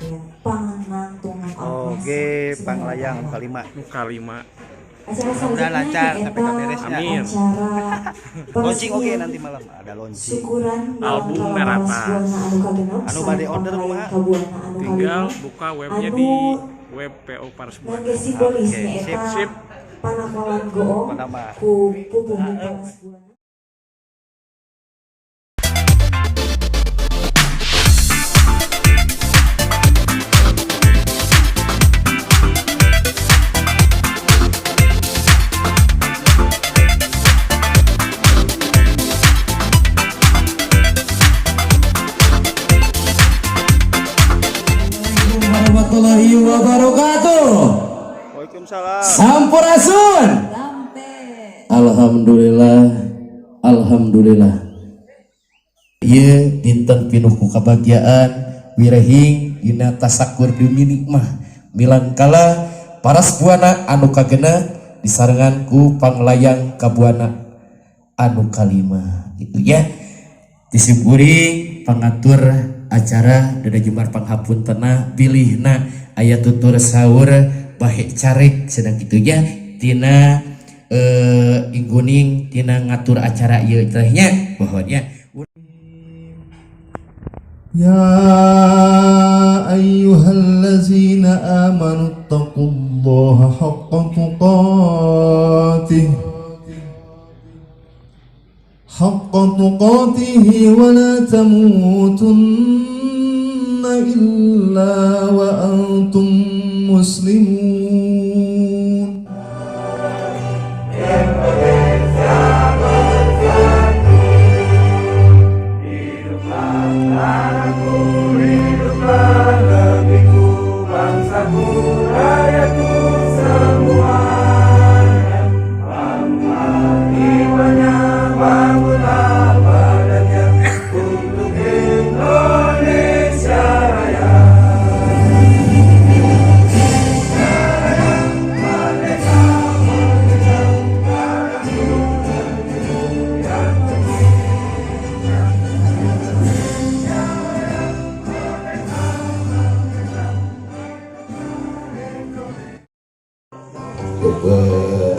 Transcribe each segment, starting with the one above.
Rangkaian Pangnangtungan Oke, Panglayang nu kalima. Nu kalima. Acara Mudah-mudahan selanjutnya lancar nyaeta sampai beresnya. Amin. acara Launching oke peresmian nanti malam ada launching. Syukuran Album Milangkala Merata. Paras Buana anu kagenep Anu sareng bade order Panglayang kumaha? Kabuana anu Tinggal kalima buka webnya anu di web PO Paras Buana. nangge simbolis Oke, nyaeta sip, sip. Panakolan Goong Pertama. Ku Pupuhu Paras Buana. Warahmatullahi wabarakatuh. Waalaikumsalam. Sampurasun. Alhamdulillah, alhamdulillah. Ieu dinten pinuh ku kabahagiaan, wirehing dina tasakur demi nikmah milangkala Paras Buana anu kagenep disarengan ku Panglayang Kabuana anu kalima itu ya. Disyukuri pangatur acara dada jembar panghapuntena bilihna aya tutur sahur bahe carek sedang gitu ya tina ingguning tina ngatur acara ieu teh nya pohonnya. يا أيها الذين آمنوا اتقوا الله حق تقاته حق تقاته ولا تموتن إلا وأنتم مسلمون.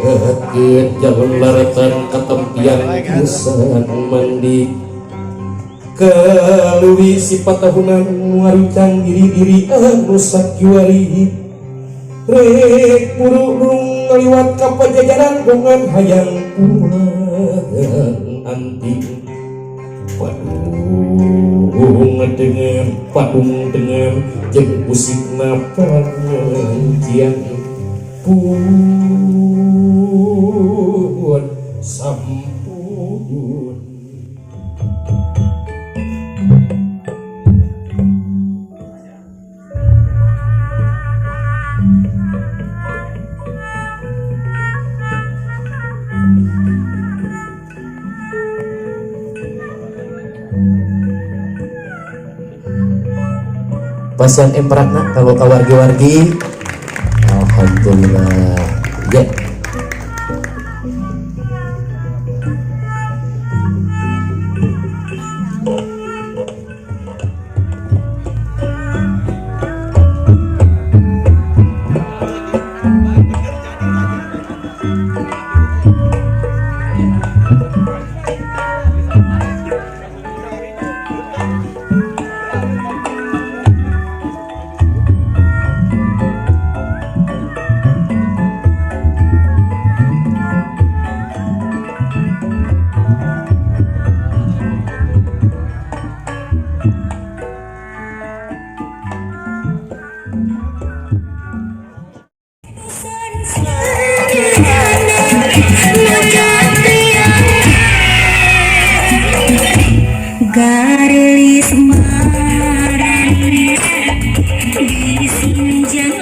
Bebeut jalur laratan katempian pisan mandi kaleuwi sifat tahunan ngarucang diri-diri anu sakiwari rek buru ngaliwat ka pajajaran bongan hayang pulang anting padung dengan padung dengan jeung musikna pangajian pun sampun. Pasian emprakna kalau ka wargi-wargi. Alhamdulillah ya. Garelis marani di sinjang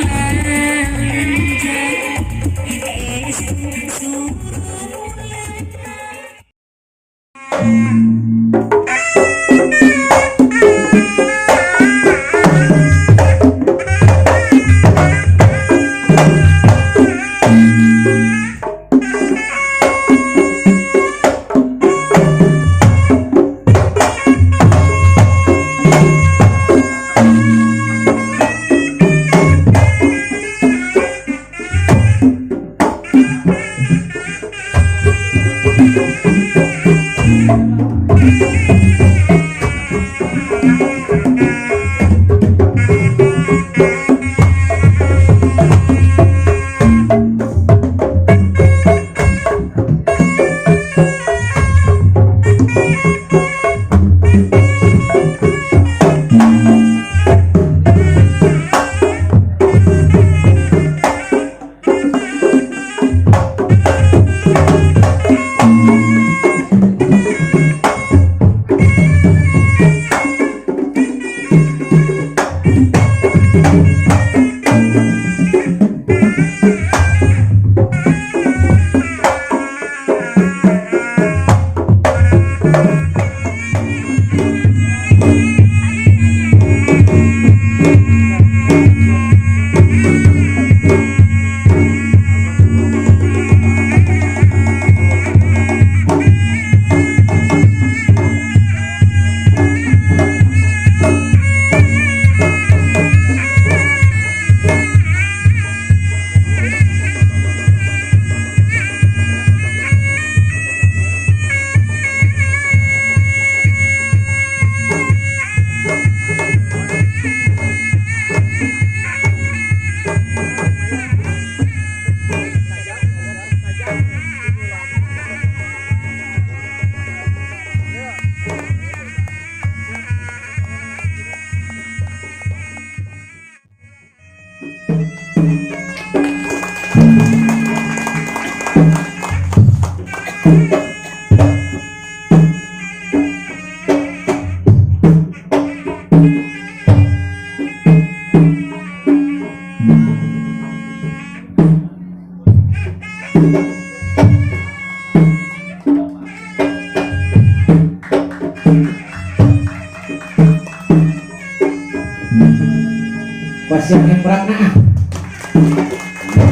Siap ngemprakna ah.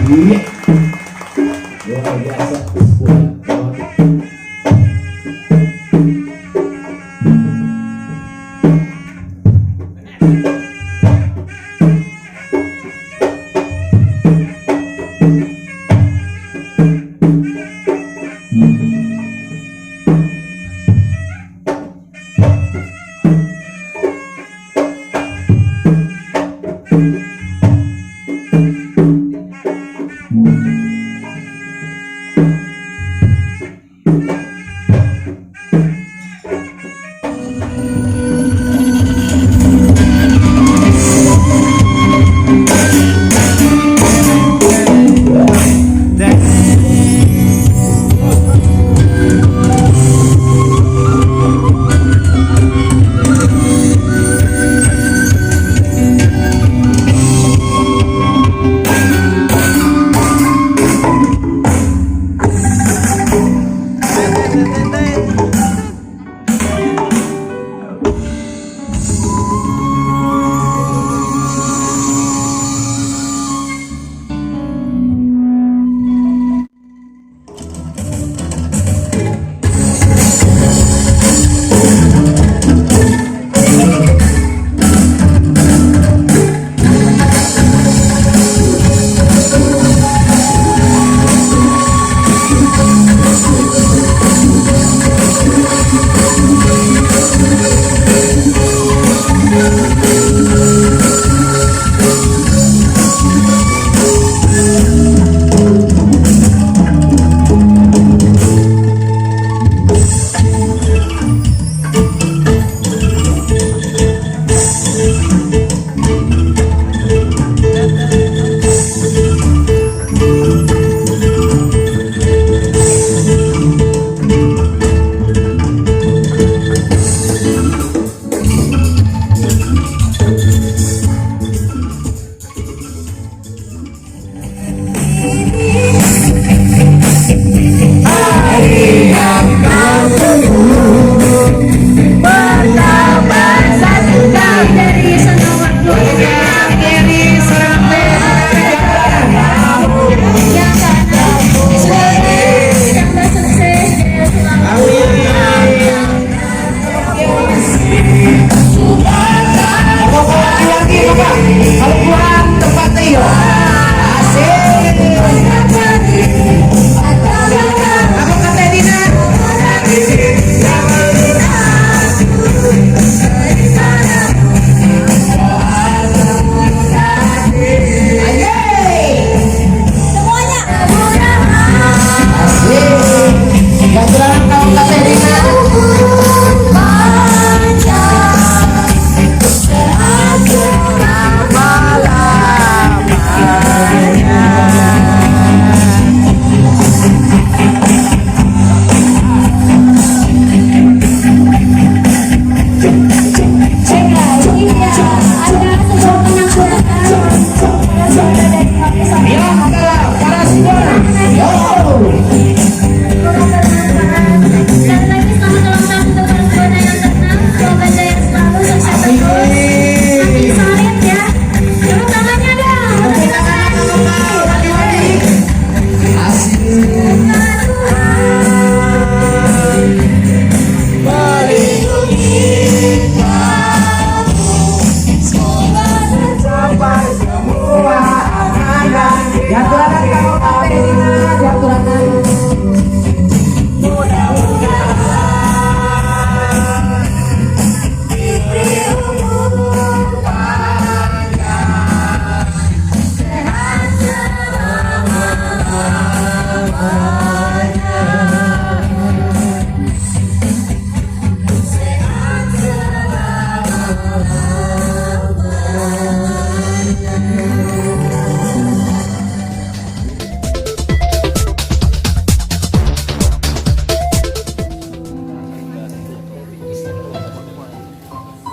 Iya. Luar biasa.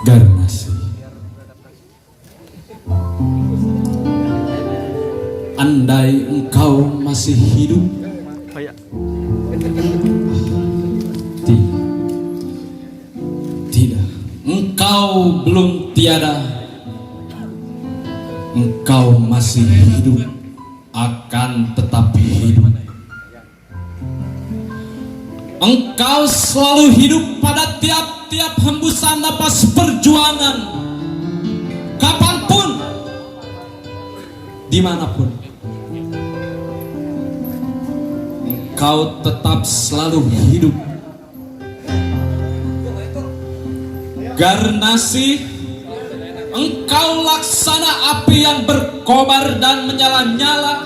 Garnasi. Andai engkau masih hidup, tidak, engkau belum tiada. Engkau masih hidup, akan tetap hidup. Engkau selalu hidup pada tiap-tiap hembusan napas perjuangan, kapanpun, dimanapun. Engkau tetap selalu hidup. Garnasih, engkau laksana api yang berkobar dan menyala-nyala,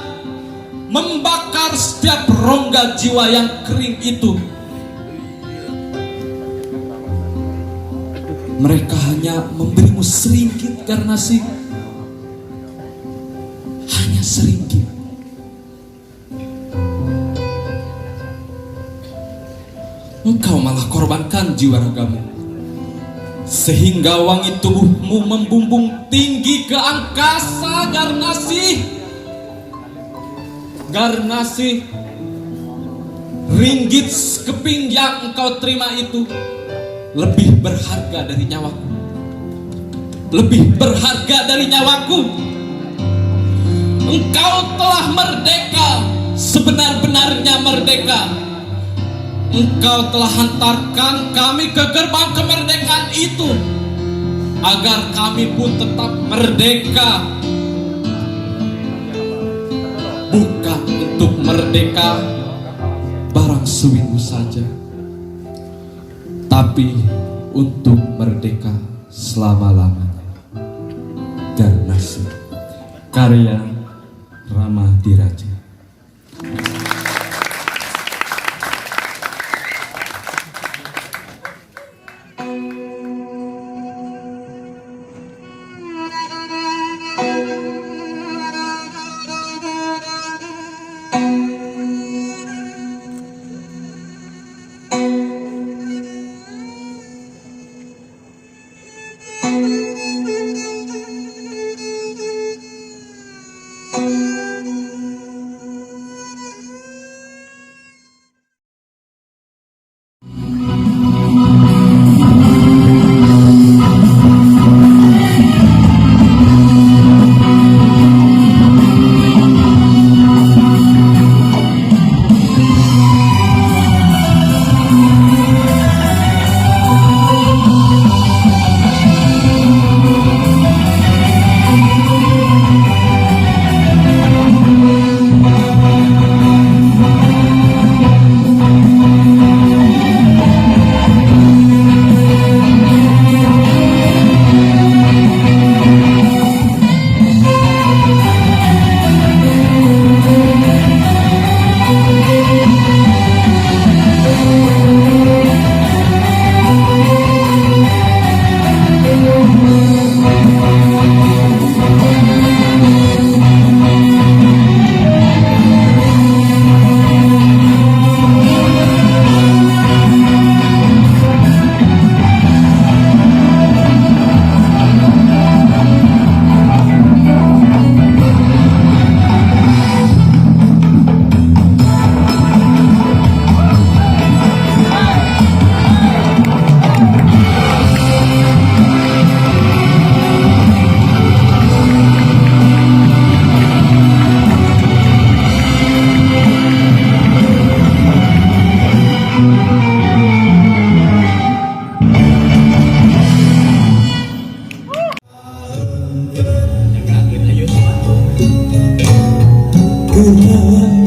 membakar setiap rongga jiwa yang kering itu. Mereka hanya memberimu seringgit, Garnasih. Hanya seringgit. Engkau malah korbankan jiwa ragamu, sehingga wangi tubuhmu membumbung tinggi ke angkasa. Garnasih, Garnasih, ringgit sekeping yang engkau terima itu lebih berharga dari nyawaku. Lebih berharga dari nyawaku. Engkau telah merdeka, sebenar-benarnya merdeka. Engkau telah hantarkan kami ke gerbang kemerdekaan itu, agar kami pun tetap merdeka. Bukan untuk merdeka barang seminggu saja, tapi untuk merdeka selama-lamanya. Garnasih, karya Rama Diraja.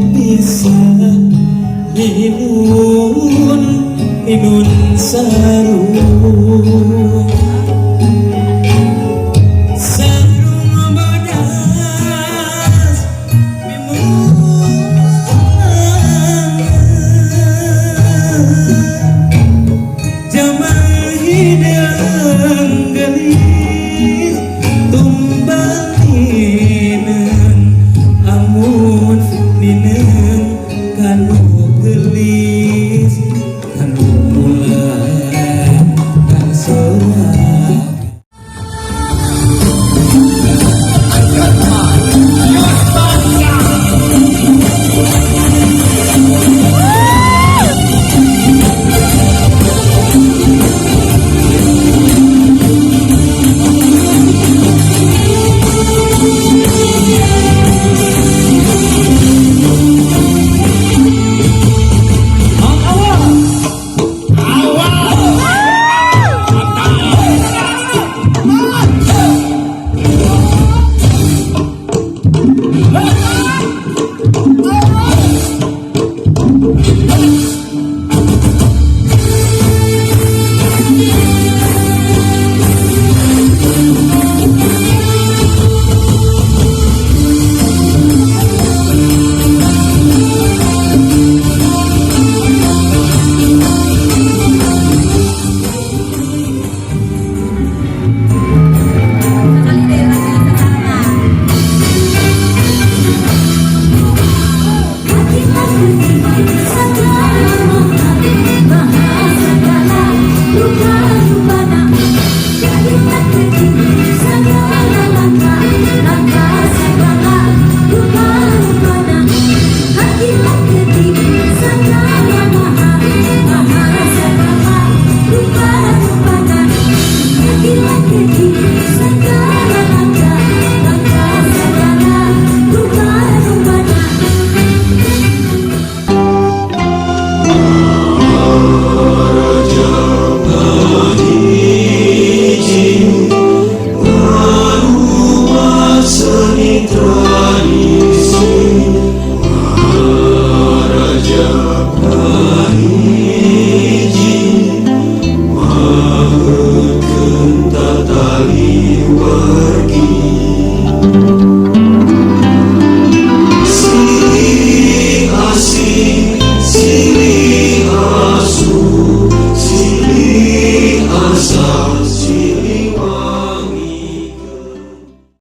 Bisa minun minun sarung sarung bodas mimun jamal hidang gelis.